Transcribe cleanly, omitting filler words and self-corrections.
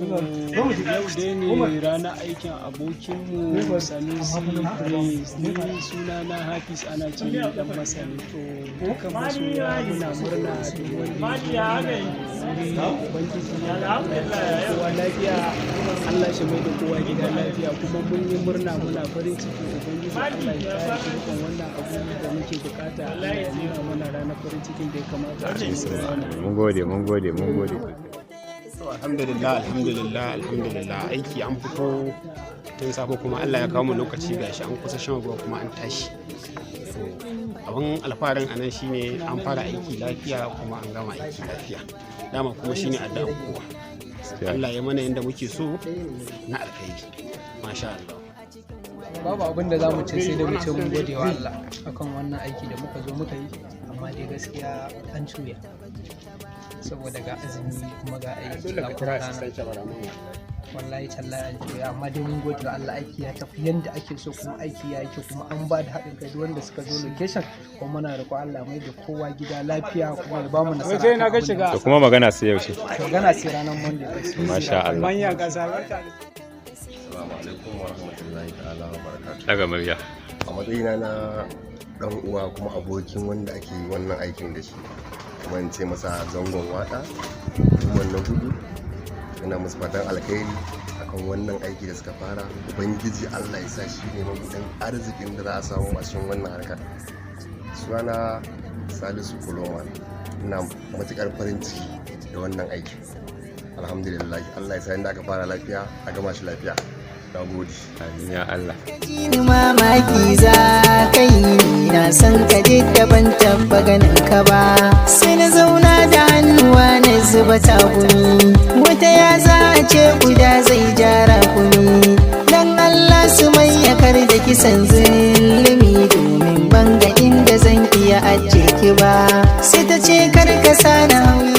Yau dai ne ranar aikin abokinmu Sanusi Prince. Ni suna na Hafiz, ana ce ni dan masani. To, dukkan masoya muna murna, duk wanda ya zo wannan wuri, Ubangiji ya kowa lafiya, Allah shi mai da kowa gida lafiya. Kuma mun yi murna, muna farin ciki. Ubangiji Allah ya kare dukkan wannan abu da muke bukata. Allah ya nuna mana ranar farin cikin da ya kamata a ce mun zauna. Mun gode, mun gode, mun gode sosai. To, alhamdulillah, alhamdulillah, alhamdulillah. Aiki an fito tun safe, kuma Allah ya kawo mu lokaci, gashi an kusa shan ruwa kuma an tashi. To, abin alfaharin anan shine an fara aiki lafiya kuma an gama aiki lafiya. Dama kuma shine addu'ar kowa. Allah ya mana yanda muke so na alkhairi. Masha Allah. Babu abin da za mu ce sai da mu ce mun gode wa Allah akan wannan aiki da muka zo muka yi. Amma dai gaskiya an cuya, saboda ga azumi kuma ga aiki ga kuma rana. Wallahi tallahi an cuya, amma dai mun gode wa Allah, aiki ya tafi yanda ake so, kuma aiki ya yi kyau, kuma an ba da haɗin kai duk wanda suka zo location. Kuma muna roƙo Allah mai da kowa gida lafiya kuma ya ba mu nasara Waje na akan ga abin da shiga. To, kuma magana sai yaushe? Magana sai ranar Monday. Masha Allah. Manyan ƙasa, barka da Assalamu alaikum wa rahmatullahi ta'ala wa barakatuh. Daga murya. A matsayina na dan uwa kuma abokin wanda ake wannan aikin da shi, kuma in ce masa zangon waka, kuma na gudu, ina musu fatan alkhairi akan wannan aiki da suka fara. Ubangiji Allah ya sa shi ne mabuɗin arzikin da za a samu a cikin wannan harkar. Sunana Salisu Koloma, ina matukar farin ciki da wannan aiki. Alhamdulillah, Allah ya sa inda aka fara lafiya a gama shi lafiya. Na gode. Amin ya Allah. Ni mamaki za ka yi ni, na san ka da ban taɓa ganin ka ba. Sai na zauna da hannuwa na zuba tagumi, wata ya za a ce guda zai jara kumi. Dan Allah su mai kar da kisan zulumi, domin ban ga inda zan iya ajiye ki ba. Sai ta ce kar ka sana hauyi.